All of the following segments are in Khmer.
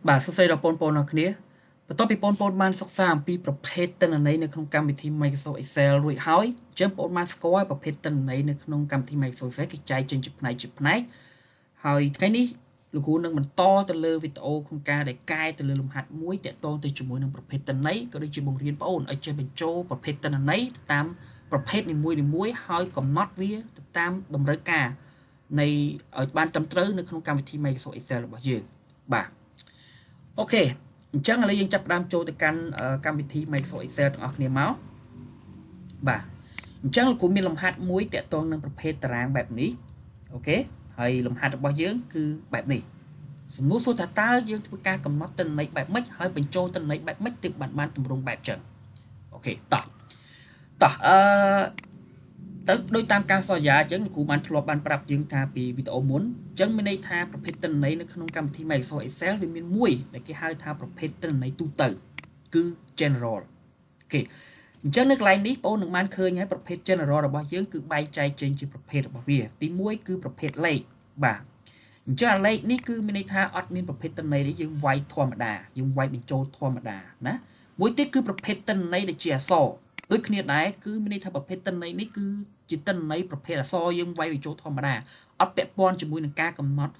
បាទសួស្តីដល់បងប្អូនអរគ្នាបន្ទាប់ពីបងប្អូនបានសិក្សាអំពីប្រភេទទិន្នន័យនៅក្នុងកម្មវិធី Microsoft Excel រួចហើយអញ្ចឹងបងប្អូនបានស្គាល់ប្រភេទទិន្នន័យនៅក្នុងកម្មវិធី Microsoft Excel គេចែកចេញជាផ្នែកជាផ្នែកហើយថ្ងៃនេះលោកគ្រូនឹងបន្តទៅលើវីដេអូក្នុងការដែលកែទៅលើលំហាត់មួយតាក់ទងទៅជាមួយនឹងប្រភេទទិន្នន័យក៏ដូចជាបង្រៀនបងប្អូនឲ្យចេះបញ្ចូលប្រភេទទិន្នន័យទៅតាមប្រភេទនីមួយៗហើយកំណត់វាទៅតាមតម្រូវការនៃឲ្យបានត្រឹមត្រូវនៅក្នុងកម្មវិធី Microsoft Excel របស់យើងបាទអូខេអញ្ចឹងឥឡូវយើងចាប់ផ្ដើមចូលទៅកាន់កម្មវិធី Microsoft Excel ទាំងអស់គ្នាមកបាទអញ្ចឹងលោកគ្រូមានលំហាត់មួយតាក់ទងនឹងប្រភេទតារាងបែបនេះអូខេហើយលំហាត់របស់យើងគឺបែបនេះសំណួរសួរថាតើយើងធ្វើការកំណត់ទិន្នន័យបែបម៉េចហើយបញ្ចូលទិន្នន័យបែបម៉េចទើបបានទម្រង់បែបចឹងអូខេតោះតោះទៅដោយតាមការសន្យាអញ្ចឹងគ្រូបានធ្លាប់បានប្រាប់យើងថាពីវីដេអូមុនអញ្ចឹងមានន័យថាប្រភេទទិន្នន័យនៅក្នុងកម្មវិធី Microsoft Excel វាមានមួយដែលគេហៅថាប្រភេទទិន្នន័យទូទៅគឺ General អូខេអញ្ចឹងនៅកន្លែងនេះបងនឹងបានឃើញហើយប្រភេទ General របស់យើងគឺបែងចែកចេញជាប្រភេទរបស់វាទី1គឺប្រភេទលេខបាទអញ្ចឹងអាលេខនេះគឺមានន័យថាអត់មានប្រភេទទិន្នន័យទេយើងវាយធម្មតាយើងវាយបញ្ចូលធម្មតាណាមួយទៀតគឺប្រភេទទិន្នន័យដែលជាអក្សរដូចគ្នាដែរគឺមានន័យថាប្រភេទទិន្នន័យនេះគឺជាទិន្នន័យប្រភេទអក្សរយើងវាយបញ្ចូលធម្មតាអត់ពាក់ព័ន្ធជាមួយនឹងការកំណត់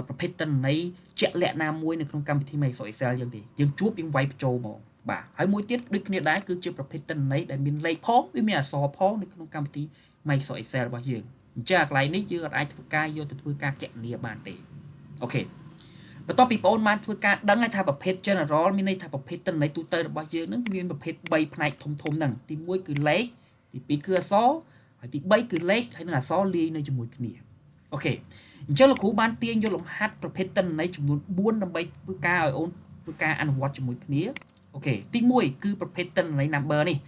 ប្រភេទទិន្នន័យជាក់លាក់ណាមួយនៅក្នុងកម្មវិធី Microsoft Excel យើងទេយើងជួបយើងវាយបញ្ចូលហ្មងបាទហើយមួយទៀតដូចគ្នាដែរគឺជាប្រភេទទិន្នន័យដែលមានលេខផងវាមានអក្សរផងនៅក្នុងកម្មវិធី Microsoft Excel របស់យើងអញ្ចឹងកន្លែងនេះយើងអាចធ្វើការយកទៅធ្វើការគណនាបានទេអូខេបន្ទាប់ពីបងប្អូនបានធ្វើការដឹងហើយថាប្រភេទ General មានន័យថាប្រភេទទិន្នន័យទូទៅរបស់យើងនឹងមានប្រភេទ3ផ្នែកធំធំហ្នឹងទី1គឺលេខទី2គឺអក្សរហើយទី3គឺលេខហើយនិងអក្សរលាយនៅជាមួយគ្នាអូខេអញ្ចឹងលោកគ្រូបានទាញយកលំហាត់ប្រភេទទិន្នន័យចំនួន4ដើម្បីធ្វើការឲ្យអូនធ្វើការអនុវត្តជាមួយគ្នាអូខេទី1គឺប្រភេទទិន្នន័យ number នេះ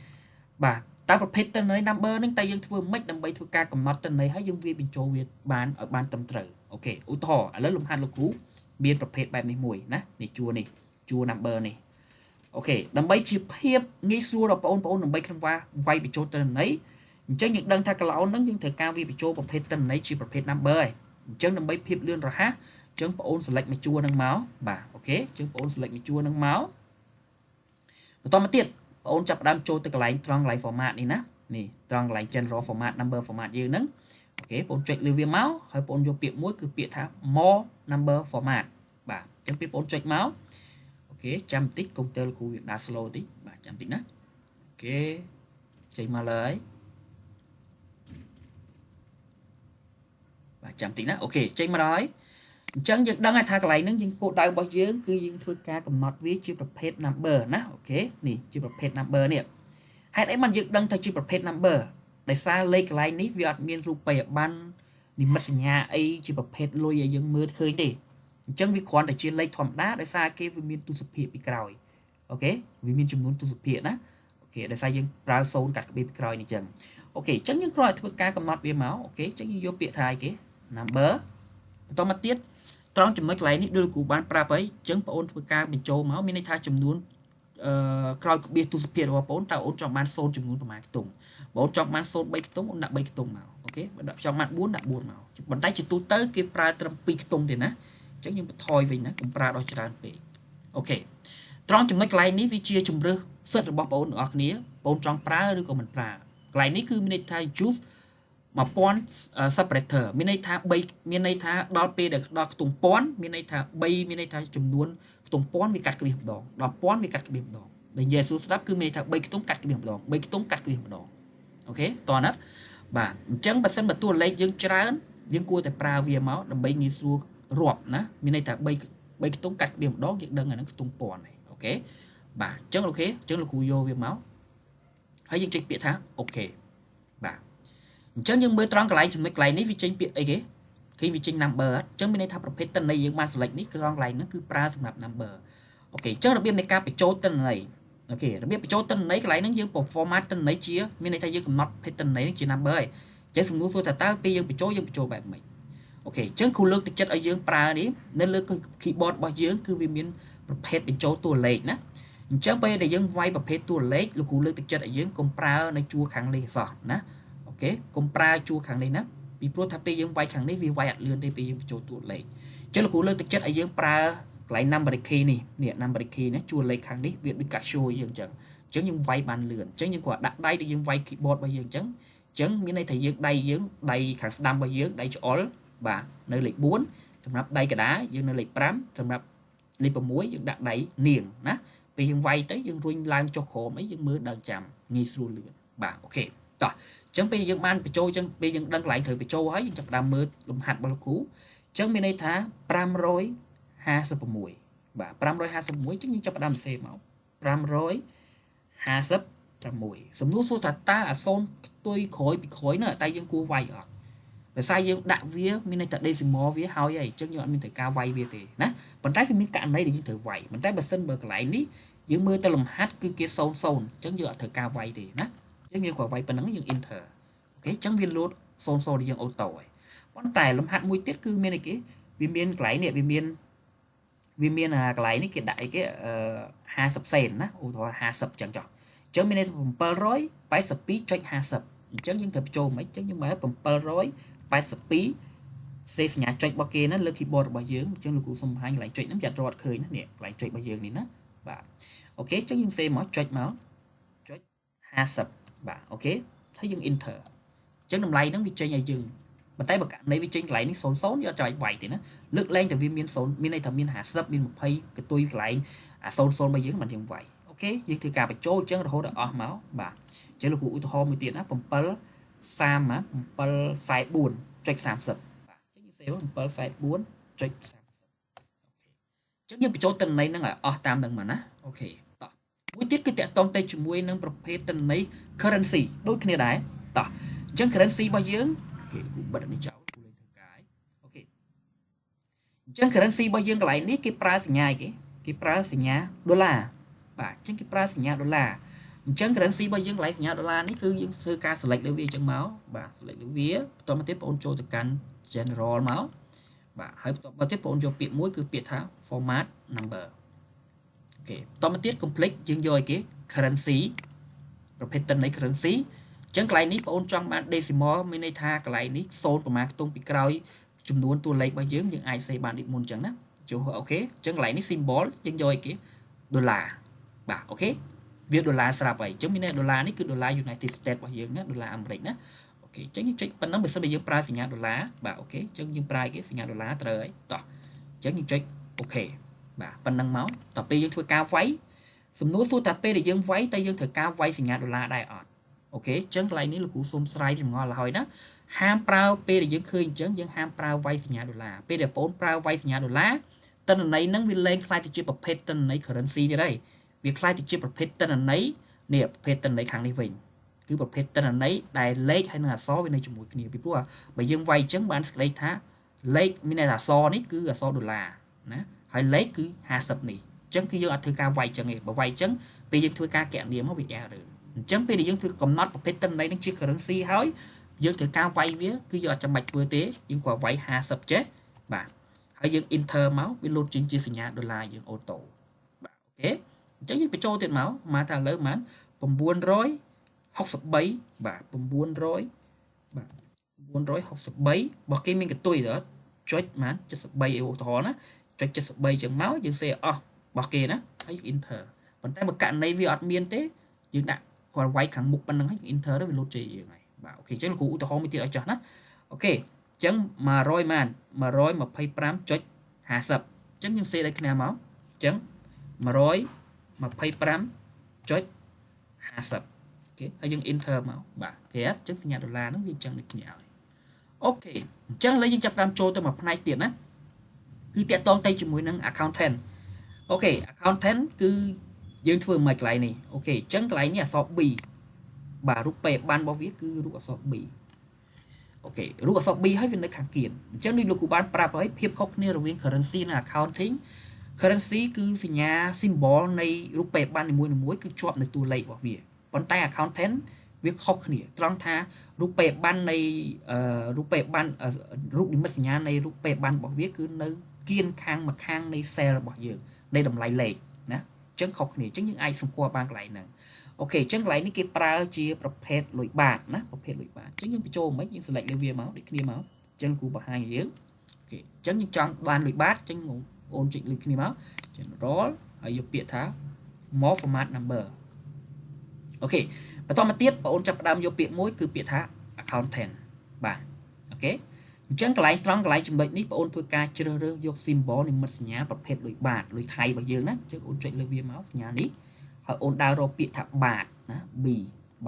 បាទតើប្រភេទទិន្នន័យ number ហ្នឹងតើយើងធ្វើម៉េចដើម្បីធ្វើការកំណត់ទិន្នន័យហើយយើងវាបញ្ចូលវាបានឲ្យបានត្រឹមត្រូវអូខេឧទាហរណ៍ឥឡូវលំហាត់លោកគ្រូមានប្រភេទបែបនេះមួយណានេះជួរនេះជួរ number នេះអូខេដើម្បីជាភាពងាយស្រួលដល់បងប្អូនដើម្បីក្នុងវាយបញ្ចូលទិន្នន័យអញ្ចឹងយើងដឹងថាកឡោនហ្នឹងយើងត្រូវការវាបញ្ចូលប្រភេទទិន្នន័យជាប្រភេទ number ហើយអញ្ចឹងដើម្បីភាពលឿនរហ័សអញ្ចឹងបងប្អូន select មួយជួរហ្នឹងមកបាទអូខេអញ្ចឹងបងប្អូន select មួយជួរហ្នឹងមកបន្តមកទៀតបងអូនចាប់ផ្ដើមចូលទៅកន្លែងត្រង់កន្លែង format នេះណានេះត្រង់កន្លែង general format number format យើងហ្នឹងអូខេបងអូនចុចលើវាមកហើយបងអូនយកពាក្យមួយគឺពាក្យថា more number format បាទអញ្ចឹងពេលបងអូនចុចមកអូខេចាំបន្តិចកុំព្យូទ័រលោកគ្រូវាដើរ slow តិចបាទចាំតិចណាអូខេចេញមកលើហើយបាទចាំតិចណាអូខេចេញមកដល់ហើយអញ្ចឹងយើងដឹងហើយថាកន្លែងហ្នឹងយើងគោលដៅរបស់យើងគឺយើងធ្វើការកំណត់វាជាប្រភេទ number ណាអូខេនេះជាប្រភេទ number នេះហេតុអីបានយើងដឹងថាជាប្រភេទ number ដោយសារលេខកន្លែងនេះវាអត់មានរូបិយប័ណ្ណនិមិត្តសញ្ញាអីជាប្រភេទលុយឲ្យយើងមើលឃើញទេអញ្ចឹងវាគ្រាន់តែជាលេខធម្មតាដោយសារគេវាមានទសភាគពីក្រោយអូខេវាមានចំនួនទសភាគណាអូខេដោយសារយើងប្រើ0កាត់ក្បៀសពីក្រោយនេះអញ្ចឹងអូខេអញ្ចឹងយើងគ្រាន់តែធ្វើការកំណត់វាមកអូខេអញ្ចឹងយើងយកពាក្យថាអីគេ number បន្តមកទៀតត្រង់ចំណុចកន្លែងនេះដូចលោកគ្រូបានប្រាប់ហើយអញ្ចឹងបងអូនធ្វើការបញ្ចូលមកមានន័យថាចំនួនក្រោយក្បៀសទសភាគរបស់បងអូនតើអូនចង់បាន0ចំនួនប្រមាណខ្ទង់បងអូនចង់បាន0 3ខ្ទង់អូនដាក់3ខ្ទង់មកអូខេបើដាក់ចង់បាន4ដាក់4មកប៉ុន្តែជាទូទៅគេប្រើត្រឹម2ខ្ទង់ទេណាអញ្ចឹងយើងបន្ថយវិញណាកុំប្រើដល់ច្រើនពេកអូខេត្រង់ចំណុចកន្លែងនេះវាជាជំរើសសិទ្ធិរបស់បងអូនទាំងអស់គ្នាបងអូនចង់ប្រើឬក៏មិនប្រើកន្លែងនេះគឺមានន័យថា use 1000 separator មានន័យថា3មានន័យថាដល់ពេលដែលដល់ខ្ទង់1000មានន័យថា3មានន័យថាចំនួនខ្ទង់1000វាកាត់ក្បៀសម្ដងដល់1000វាកាត់ក្បៀសម្ដងដែលនិយាយសួរស្ដាប់គឺមានន័យថា3ខ្ទង់កាត់ក្បៀសម្ដង3ខ្ទង់កាត់ក្បៀសម្ដងអូខេតោះណាបាទអញ្ចឹងបើសិនបើតួលេខយើងច្រើនយើងគួរតែប្រើវាមកដើម្បីងាយស្រួលរាប់ណាមានន័យថា3ខ្ទង់កាត់ក្បៀសម្ដងយើងដឹងអាហ្នឹងខ្ទង់1000ហើយអូខេបាទអញ្ចឹងអូខេអញ្ចឹងលោកគ្រូយកវាមកហើយយើងចុចពាក្យថាអូខេបាទអញ្ចឹងយើងមើលត្រង់កន្លែងចំណុចកន្លែងនេះវាចេញពាក្យអីគេឃើញវាចេញ number អញ្ចឹងមានន័យថាប្រភេទទិន្នន័យយើងបាន select នេះត្រង់កន្លែងហ្នឹងគឺប្រើសម្រាប់ number អូខេអញ្ចឹងរបៀបនៃការបញ្ចូលទិន្នន័យអូខេរបៀបបញ្ចូលទិន្នន័យកន្លែងហ្នឹងយើង format ទិន្នន័យជាមានន័យថាយើងកំណត់ប្រភេទទិន្នន័យហ្នឹងជា number ហើយអញ្ចឹងសំណួរសួរថាតើពេលយើងបញ្ចូលយើងបញ្ចូលបែបម៉េចអូខេអញ្ចឹងគ្រូលើកទឹកចិត្តឲ្យយើងប្រើនេះនៅលើ keyboard របស់យើងគឺវាមានប្រភេទបញ្ចូលតួលេខណាអញ្ចឹងពេលដែលយើងវាយប្រភេទតួលេខលោកគ្រូលើកទឹកចិត្តឲ្យយើងកុំប្រើនៅជួរខាងលេខអសោះណាអូខេកុំប្រើជួរខាងនេះណាពីព្រោះថាពេលយើងវាយខាងនេះវាវាយអត់លឿនទេពេលយើងបញ្ចូលតួលេខអញ្ចឹងលោកគ្រូលើកទឹកចិត្តឲ្យយើងប្រើ ក កន្លែង number key នេះនេះ number key ណាជួរលេខខាងនេះវាដូច Casio យើងអញ្ចឹងអញ្ចឹងយើងវាយបានលឿនអញ្ចឹងយើងគ្រាន់ដាក់ដៃដូចយើងវាយ keyboard របស់យើងអញ្ចឹងអញ្ចឹងមានន័យថាយើងដៃយើងដៃខាងស្ដាំរបស់យើងដៃច្អុលបាទនៅលេខ4សម្រាប់ដៃកណ្ដាលយើងនៅលេខ5សម្រាប់លេខ6យើងដាក់ដៃនាងណាពេលយើងវាយទៅយើងរុញឡើងចុះក្រោមអីយើងមើលដើមចាំងាយស្រួលលឿនបាទអូខេតោះអញ្ចឹងពេលយើងបានបញ្ចូលអញ្ចឹងពេលយើងដឹងកន្លែងត្រូវបញ្ចូលហើយយើងចាប់ផ្ដើមមើលលំហាត់របស់លោកគ្រូអញ្ចឹងមានន័យថា556បាទ556អញ្ចឹងយើងចាប់ផ្ដើមសេមក556សំណួរសួរថាតើអាសូនផ្ទុយក្រោយពីក្រោយនោះតែយើងគួរវាយអត់ដោយសារយើងដាក់វាមានន័យថា decimal វាហើយហើយអញ្ចឹងយើងអត់មានត្រូវការវាយវាទេណាប៉ុន្តែវាមានករណីដែលយើងត្រូវវាយប៉ុន្តែបើសិនបើកន្លែងនេះយើងមើលទៅលំហាត់គឺគេ00អញ្ចឹងយើងអត់ត្រូវការវាយទេណាអញ្ចឹងយើងគ្រាន់វាយប៉ុណ្ណឹងយើង enter អូខេអញ្ចឹងវាលោត00ដែលយើង auto ហើយប៉ុន្តែលំហាត់មួយទៀតគឺមានអីគេវាមានកន្លែងនេះវាមានកន្លែងនេះគេដាក់អីគេ50សេនណាឧទាហរណ៍50ចឹងចុះអញ្ចឹងមានន័យថា782.50អញ្ចឹងយើងត្រូវបញ្ចូលមិនអញ្ចឹងយើងមើល782សេសញ្ញាចុចរបស់គេណាលើ keyboard របស់យើងអញ្ចឹងលោកគ្រូសុំបង្ហាញកន្លែងចុចហ្នឹងយ៉ាត់រត់ឃើញណានេះកន្លែងចុចរបស់យើងនេះណាបាទអូខេអញ្ចឹងយើងសេមកចុចមកចុច50បាទអូខេហើយយើង enter អញ្ចឹងតម្លៃហ្នឹងវាចេញឲ្យយើងប៉ុន្តែបើករណីវាចេញកន្លែងនេះ00យកចាំបាច់វាយទេណាលើកលែងតែវាមាន0មានន័យថាមាន50មាន20កន្ទុយកន្លែងអា00របស់យើងមិនយើងវាយអូខេយើងធ្វើការបញ្ចូលអញ្ចឹងរហូតដល់អស់មកបាទអញ្ចឹងលោកគ្រូឧទាហរណ៍មួយទៀតណា7 30 744.30បាទអញ្ចឹងយើងសេ744.30អូខេអញ្ចឹងយើងបញ្ចូលទិន្នន័យហ្នឹងឲ្យអស់តាមហ្នឹងមកណាអូខេតោះមួយទៀតគឺតាក់ទងទៅជាមួយនឹងប្រភេទទិន្នន័យ currency ដូចគ្នាដែរតោះអញ្ចឹង currency របស់យើងគេគូបិទនេះចោលគូលេងធ្វើកាយអូខេអញ្ចឹង currency របស់យើងកន្លែងនេះគេប្រើសញ្ញាអីគេគេប្រើសញ្ញាដុល្លារបាទអញ្ចឹងគេប្រើសញ្ញាដុល្លារអញ្ចឹង currency របស់យើងកន្លែងសញ្ញាដុល្លារនេះគឺយើងធ្វើការ select លើវាអញ្ចឹងមកបាទ select លើវាបន្តមកទៀតបងអូនចូលទៅកាន់ general មកបាទហើយបន្តមកទៀតបងអូនយកពាក្យមួយគឺពាក្យថា format number អូខេបន្តមកទៀត complete យើងយកអីគេ currency ប្រភេទទិន្នន័យ currency អញ្ចឹងកន្លែងនេះបងអូនចង់បាន decimal មានន័យថាកន្លែងនេះ0ប្រមាណខ្ទង់ពីក្រោយចំនួនតួលេខរបស់យើងយើងអាចសេបានដូចមុនអញ្ចឹងណាចូលអូខេអញ្ចឹងកន្លែងនេះ symbol យើងយកអីគេដុល្លារបាទអូខេវាដុល្លារស្រាប់ហើយអញ្ចឹងមានន័យដុល្លារនេះគឺដុល្លារ United States របស់យើងណាដុល្លារអាមេរិកណាអូខេអញ្ចឹងយើងចុចប៉ុណ្ណឹងបើសិនបើយើងប្រើសញ្ញាដុល្លារបាទអូខេអញ្ចឹងយើងប្រើគេសញ្ញាដុល្លារត្រូវហើយតោះអញ្ចឹងយើងចុចអូខេបាទប៉ុណ្ណឹងមកតទៅពេលយើងធ្វើការវាយសំណួរសួរថាពេលដែលយើងវាយតើយើងត្រូវការវាយសញ្ញាដុល្លារដែរអត់អូខេអញ្ចឹងកន្លែងនេះលោកគ្រូសូមស្រាយចម្ងល់ហើយណាហាមប្រើពេលដែលយើងឃើញអញ្ចឹងយើងហាមប្រើវាយសញ្ញាដុល្លារពេលដែលបងប្រើវាយសញ្ញាដុល្លារទិន្នន័យហ្នឹងវាលែងក្លាយទៅជាប្រភេទទិន្នន័យ currency ទៀតហើយវាក្លាយទៅជាប្រភេទទិន្នន័យនេះប្រភេទទិន្នន័យខាងនេះវិញគឺប្រភេទទិន្នន័យដែលលេខហើយនិងអក្សរវានៅជាមួយគ្នាពីព្រោះបើយើងវាយអញ្ចឹងបានសេចក្តីថាលេខមានន័យថាអក្សរនេះគឺអក្សរដុល្លារណាហើយលេខគឺ50នេះអញ្ចឹងគឺយើងអត់ធ្វើការវាយអញ្ចឹងទេបើវាយអញ្ចឹងពេលយើងធ្វើការកណនាមកវា error អញ្ចឹងពេលដែលយើងធ្វើកំណត់ប្រភេទទិន្នន័យនឹងជា currency ហើយយើងត្រូវការវាយវាគឺយើងអត់ចាំបាច់ធ្វើទេយើងគ្រាន់វាយ50ចេះបាទហើយយើង enter មកវាលោតចេញជាសញ្ញាដុល្លារយើង auto បាទអូខេអញ្ចឹងយើងបញ្ចូលទៀតមកមកថាឥឡូវប៉ុន្មាន963បាទ900បាទ963របស់គេមានកន្ទុយទៅចុចប៉ុន្មាន73ឧទាហរណ៍ណាចុច73ចឹងមកយើងសេអស់របស់គេណាហើយ enter ប៉ុន្តែបើករណីវាអត់មានទេយើងដាក់គ្រាន់វាយខាងមុខប៉ុណ្្នឹងហើយ enter ទៅវាលោតចេញយើងហើយបាទអូខេអញ្ចឹងលោកគ្រូឧទាហរណ៍មួយទៀតឲ្យចោះណាអូខេអញ្ចឹង100ម៉ាន125.50អញ្ចឹងយើងសេដូចគ្នាមកអញ្ចឹង125.50អូខេហើយយើង enter មកបាទគេអញ្ចឹងសញ្ញាដុល្លារហ្នឹងវាអញ្ចឹងដូចគ្នាហើយអូខេអញ្ចឹងឥឡូវយើងចាប់តាមចូលទៅមួយផ្នែកទៀតណាគឺតាក់ទងទៅជាមួយនឹង accountant អូខេ accountant គឺយើងធ្វើមិនកន្លែងនេះអូខេអញ្ចឹងកន្លែងនេះអក្សរ B បាទរូបពេបានរបស់វាគឺរូបអក្សរ B អូខេរូបអក្សរ B ហើយវានៅខាងគៀនអញ្ចឹងនេះលោកគ្រូបានប្រាប់ហើយភាពខុសគ្នារវាង currency និង accounting currency គឺសញ្ញា symbol នៃរូបពេបាននីមួយៗគឺជាប់នៅតួលេខរបស់វាប៉ុន្តែ accountant វាខុសគ្នាត្រង់ថារូបពេបាននៃរូបពេបានរូបនិមិត្តសញ្ញានៃរូបពេបានរបស់វាគឺនៅគៀនខាងម្ខាងនៃ cell របស់យើងនៃតម្លៃលេខណាអញ្ចឹងខុសគ្នាអញ្ចឹងយើងអាចសម្គាល់បានកន្លែងហ្នឹងអូខេអញ្ចឹងកន្លែងនេះគេប្រើជាប្រភេទលុយបាតណាប្រភេទលុយបាតអញ្ចឹងយើងបញ្ចូលមិនយើង select លើវាមកដូចគ្នាមកអញ្ចឹងគ្រូបង្ហាញយើងអូខេអញ្ចឹងយើងចង់បានលុយបាតអញ្ចឹង បងអូនចុចលើគ្នាមក general ហើយយកពាក្យថា more format number។ OK បន្តមកទៀតបងអូនចាប់ផ្ដើមយកពាក្យមួយគឺពាក្យថា accountant។ បាទ OK អញ្ចឹងកន្លែងត្រង់កន្លែងចំណុចនេះបងអូនធ្វើការជ្រើសរើសយក symbol និមិត្តសញ្ញាប្រភេទលុយបាតលុយថៃរបស់យើងណា។អញ្ចឹងអូនចុចលើវាមកសញ្ញានេះហើយអូនដើររកពាក្យថាបាតណា B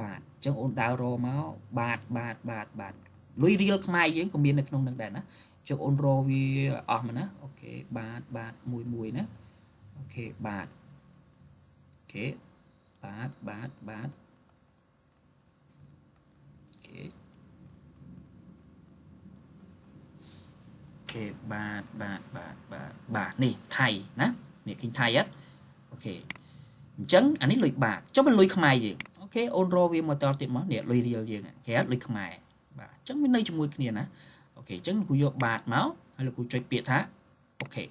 បាតអញ្ចឹងអូនដើររកមកបាតបាតបាតបាតលុយរៀលខ្មែរយើងក៏មាននៅក្នុងនឹងដែរណាចុះអូនរកវាអស់មកណា OK បាតបាតមួយមួយណា OK បាត OK បាតបាតបាត OK OK បាតបាតបាតបាតបាតនេះថៃណានេះឃើញថៃអត់ OK អញ្ចឹងអានេះលុយបាតចុះមិនលុយខ្មែរយើង OK អូនរកវាមកតទៀតមកនេះលុយរៀលយើងគេអត់លុយខ្មែរបាទអញ្ចឹងវានៅជាមួយគ្នាណា OK អញ្ចឹងគ្រូយកបាតមកហើយលោកគ្រូចុចពាក្យថា OK។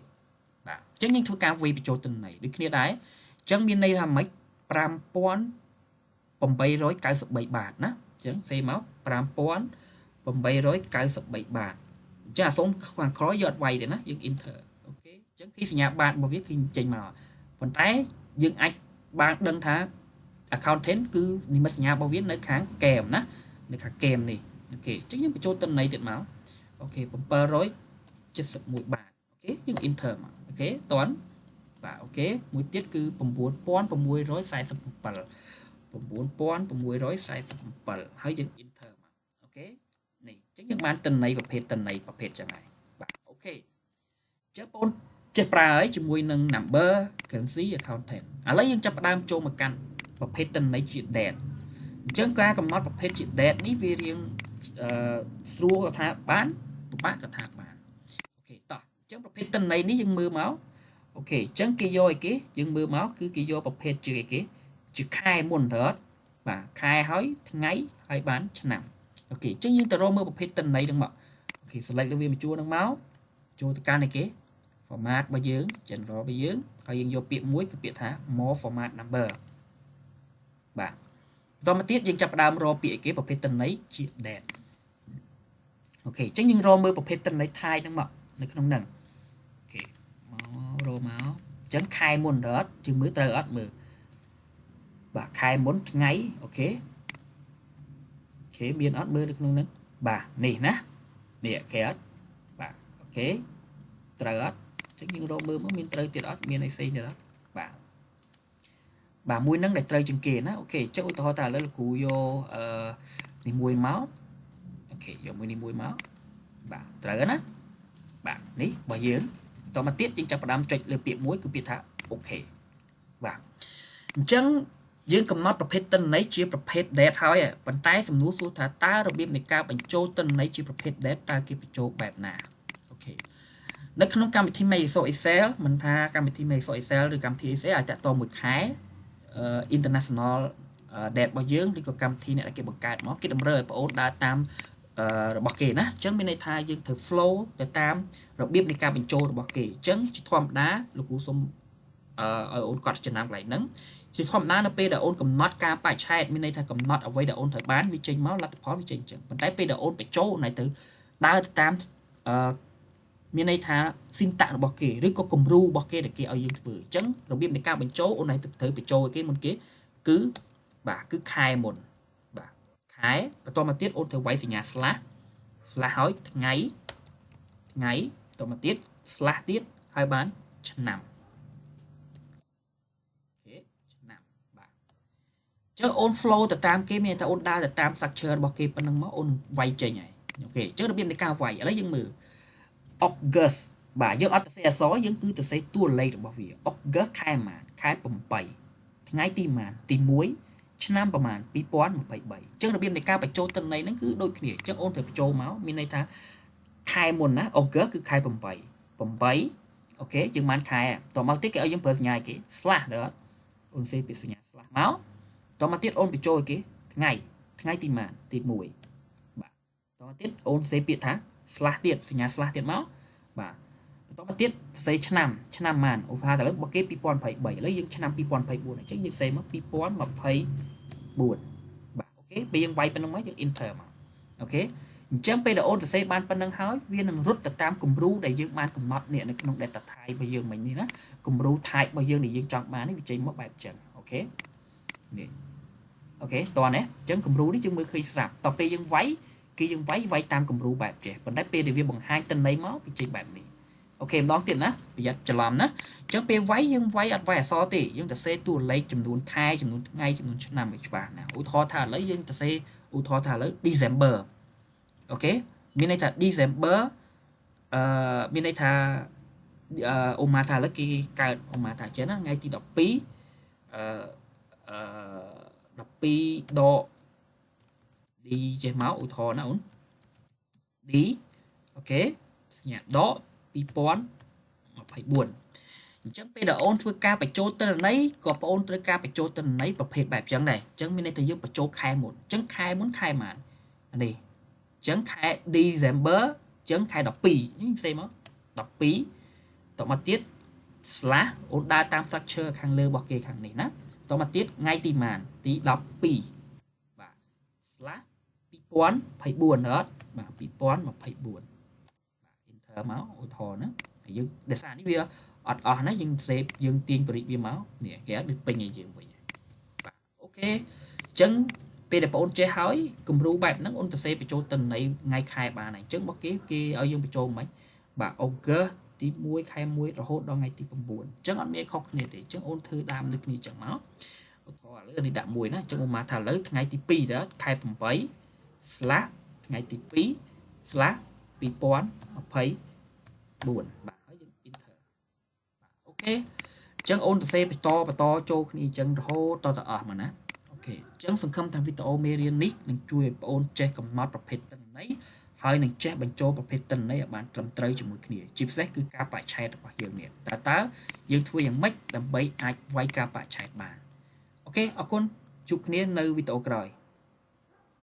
បាទអញ្ចឹងយើងធ្វើការវាយបញ្ចូលទិន្នន័យដូចគ្នាដែរអញ្ចឹងមានន័យថាម៉េច5893បាតណាអញ្ចឹងសេមក5893បាតអញ្ចឹងអាសូមខាងក្រោយយកអត់វាយទេណាយើង enter។ OK អញ្ចឹងគឺសញ្ញាបាតរបស់វាគឺចេញមកប៉ុន្តែយើងអាចបានដឹងថា accountant គឺនិមិត្តសញ្ញារបស់វានៅខាងកែមណានៅខាងកែមនេះ OK អញ្ចឹងយើងបញ្ចូលទិន្នន័យទៀតមក OK 771បាត OK យើង enter មក OK តន់បាទ OK មួយទៀតគឺ9647 9647ហើយយើង enter មក OK នេះអញ្ចឹងយើងបានទិន្នន័យប្រភេទទិន្នន័យប្រភេទចឹងហើយបាទ OK អញ្ចឹងបងចេះប្រើហើយជាមួយនឹង number currency accountant។ ឥឡូវយើងចាប់ផ្ដើមចូលមកកាន់ប្រភេទទិន្នន័យជា date។ អញ្ចឹងការកំណត់ប្រភេទជា date នេះវារៀងស្រួលក៏ថាបានពិបាកក៏ថាបាន OK តោះអញ្ចឹងប្រភេទទិន្នន័យនេះយើងមើលមក OK អញ្ចឹងគេយកអីគេយើងមើលមកគឺគេយកប្រភេទជាអីគេជាខែមុនទៅអត់បាទខែហើយថ្ងៃហើយបានឆ្នាំ OK អញ្ចឹងយើងទៅរកមើលប្រភេទទិន្នន័យហ្នឹងមក OK select លើវាមួយជួរហ្នឹងមកចូលទៅកាន់អីគេ format របស់យើង general របស់យើងហើយយើងយកពាក្យមួយគឺពាក្យថា more format number។ បាទបន្តមកទៀតយើងចាប់ផ្ដើមរកពាក្យអីគេប្រភេទទិន្នន័យជា date។ OK អញ្ចឹងយើងរកមើលប្រភេទទិន្នន័យ type ហ្នឹងមកនៅក្នុងហ្នឹង OK មករកមកអញ្ចឹងខែមុនអត់ជឿមើលត្រូវអត់មើលបាទខែមុនថ្ងៃ OK OK មានអត់មើលនៅក្នុងហ្នឹងបាទនេះណានេះ OK អត់បាទ OK ត្រូវអត់អញ្ចឹងយើងរកមើលមកមានត្រូវទៀតអត់មានអីផ្សេងទៀតអត់បាទបាទមួយហ្នឹងដែលត្រូវជាងគេណា OK អញ្ចឹងឧទាហរណ៍ថាឥឡូវលោកគ្រូយកអឺនេះមួយមក OK យកមួយនេះមួយមកបាទត្រូវណាបាទនេះរបស់យើងតមកទៀតយើងចាប់ផ្ដើមចុចលើពាក្យមួយគឺពាក្យថា OK។ បាទអញ្ចឹងយើងកំណត់ប្រភេទទិន្នន័យជាប្រភេទ date ហើយប៉ុន្តែសំណួរសួរថាតើរបៀបនៃការបញ្ចូលទិន្នន័យជាប្រភេទ date តើគេបញ្ចូលបែបណា OK នៅក្នុងកម្មវិធី Microsoft Excel មិនថាកម្មវិធី Microsoft Excel ឬកម្មវិធី Excel អាចតាក់ទងមួយខែ international date របស់យើងឬក៏កម្មវិធីអ្នកដែលគេបង្កើតមកគេតម្រូវឲ្យបងអូនដើរតាមរបស់គេណាអញ្ចឹងមានន័យថាយើងត្រូវ flow ទៅតាមរបៀបនៃការបញ្ចូលរបស់គេអញ្ចឹងជាធម្មតាលោកគ្រូសូមឲ្យអូនកត់ចំណាំកន្លែងហ្នឹងជាធម្មតានៅពេលដែលអូនកំណត់ការបរិច្ឆេទមានន័យថាកំណត់អ្វីដែលអូនត្រូវបានវាចេញមកលទ្ធផលវាចេញអញ្ចឹងប៉ុន្តែពេលដែលអូនបញ្ចូលណៃទៅដើរទៅតាមអឺមានន័យថា syntax របស់គេឬក៏គំរូរបស់គេដែលគេឲ្យយើងធ្វើអញ្ចឹងរបៀបនៃការបញ្ចូលអូនឯងត្រូវបញ្ចូលឲ្យគេមុនគេគឺបាទគឺខែមុនបាទខែបន្តមកទៀតអូនត្រូវវាយសញ្ញា slash slash ហើយថ្ងៃថ្ងៃបន្តមកទៀត slash ទៀតហើយបានឆ្នាំ OK ឆ្នាំបាទចុះអូន flow ទៅតាមគេមានថាអូនដើរទៅតាម structure របស់គេប៉ុណ្ណឹងមកអូនវាយចេញហើយ OK អញ្ចឹងរបៀបនៃការវាយឥឡូវយើងមើល August បាទយើងអត់ទៅសេអក្សរយើងគឺទៅសេតួលេខរបស់វា August ខែប៉ុន្មានខែ8ថ្ងៃទីប៉ុន្មានទី1ឆ្នាំប្រហែល2023អញ្ចឹងរបៀបនៃការបញ្ចូលទិន្នន័យហ្នឹងគឺដូចគ្នាអញ្ចឹងអូនត្រូវបញ្ចូលមកមានន័យថាខែមុនណា August គឺខែ8 8 OK យើងបានខែតមកទៀតគេឲ្យយើងប្រើសញ្ញាគេ slash ដល់អត់អូនសេពីសញ្ញា slash មកតមកទៀតអូនបញ្ចូលគេថ្ងៃថ្ងៃទីប៉ុន្មានទី1បាទតមកទៀតអូនសេពាក្យថា slash ទៀតសញ្ញា slash ទៀតមកបាទបន្តមកទៀតសេឆ្នាំឆ្នាំប៉ុន្មានឧទាហរណ៍ឥឡូវរបស់គេ2023ឥឡូវយើងឆ្នាំ2024អញ្ចឹងយើងសេមក2024បាទ OK ពេលយើងវាយប៉ុណ្្នឹងមកយើង enter មក OK។ អញ្ចឹងពេលដែលអូនសរសេរបានប៉ុណ្្នឹងហើយវានឹងរត់ទៅតាមគំរូដែលយើងបានកំណត់នេះនៅក្នុង data type របស់យើងមិញនេះណាគំរូ type របស់យើងដែលយើងចង់បាននេះវាចេញមកបែបអញ្ចឹង។ OK នេះ OK តោះណា។អញ្ចឹងគំរូនេះយើងមើលឃើញស្រាប់តទៅពេលយើងវាយគឺយើងវាយវាយតាមគំរូបែបចេះប៉ុន្តែពេលដែលវាបង្ហាញទិន្នន័យមកវាចេញបែបនេះ។ OK ម្ដងទៀតណាប្រយ័ត្នច្រឡំណា។អញ្ចឹងពេលវាយយើងវាយអត់វាយអក្សរទេយើងទៅសេតួលេខចំនួនខែចំនួនថ្ងៃចំនួនឆ្នាំឲ្យច្បាស់ណាឧទាហរណ៍ថាឥឡូវយើងទៅសេឧទាហរណ៍ថាឥឡូវ December OK មានន័យថា December អឺមានន័យថាអឺអូម៉ាថាឥឡូវគេកើតអូម៉ាថាចឹងណាថ្ងៃទី12អឺអឺ12ដក D ចេះមកឧទាហរណ៍ណាអូន D OK សញ្ញាដក2024អញ្ចឹងពេលដែលអូនធ្វើការបញ្ចូលទិន្នន័យក៏បងអូនត្រូវការបញ្ចូលទិន្នន័យប្រភេទបែបអញ្ចឹងដែរអញ្ចឹងមានន័យថាយើងបញ្ចូលខែមុនអញ្ចឹងខែមុនខែប៉ុន្មាននេះអញ្ចឹងខែ December អញ្ចឹងខែ12នេះផ្សេងមក12តមកទៀត slash អូនដើរតាម structure ខាងលើរបស់គេខាងនេះណាតមកទៀតថ្ងៃទីម៉ានទី12បាទ slash 2024អត់បាទ2024បាទ enter មកឧទាហរណ៍ណាហើយយើងដោយសារនេះវាអត់អស់ណាយើង save យើងទាញបរិវាមកនេះគេអត់វាពេញឲ្យយើងវិញបាទ OK អញ្ចឹងពេលដែលបងអូនចេះហើយគំរូបែបហ្នឹងអូនទៅសេបញ្ចូលទិន្នន័យថ្ងៃខែបានហើយអញ្ចឹងរបស់គេគេឲ្យយើងបញ្ចូលមិនបាទ August ទី1ខែ1រហូតដល់ថ្ងៃទី9អញ្ចឹងអត់មានខុសគ្នាទេអញ្ចឹងអូនធ្វើដើមដូចគ្នាអញ្ចឹងមកឧទាហរណ៍ឥឡូវនេះដាក់មួយណាអញ្ចឹងអូនមកថាឥឡូវថ្ងៃទី2ទៅខែ8 slash ថ្ងៃទី2 slash 2024បាទហើយយើង enter បាទ OK អញ្ចឹងអូនទៅសេបន្តបន្តចូលគ្នាអញ្ចឹងរហូតតទៅអស់មកណា OK អញ្ចឹងសង្ឃឹមថាវីដេអូមេរៀននេះនឹងជួយឲ្យបងអូនចេះកំណត់ប្រភេទទិន្នន័យហើយនឹងចេះបញ្ចូលប្រភេទទិន្នន័យឲ្យបានត្រឹមត្រូវជាមួយគ្នាជាពិសេសគឺការបរិច្ឆេទរបស់យើងនេះតើតើយើងធ្វើយ៉ាងម៉េចដើម្បីអាចវាយការបរិច្ឆេទបាន។ OK អរគុណជួបគ្នានៅវីដេអូក្រោយ។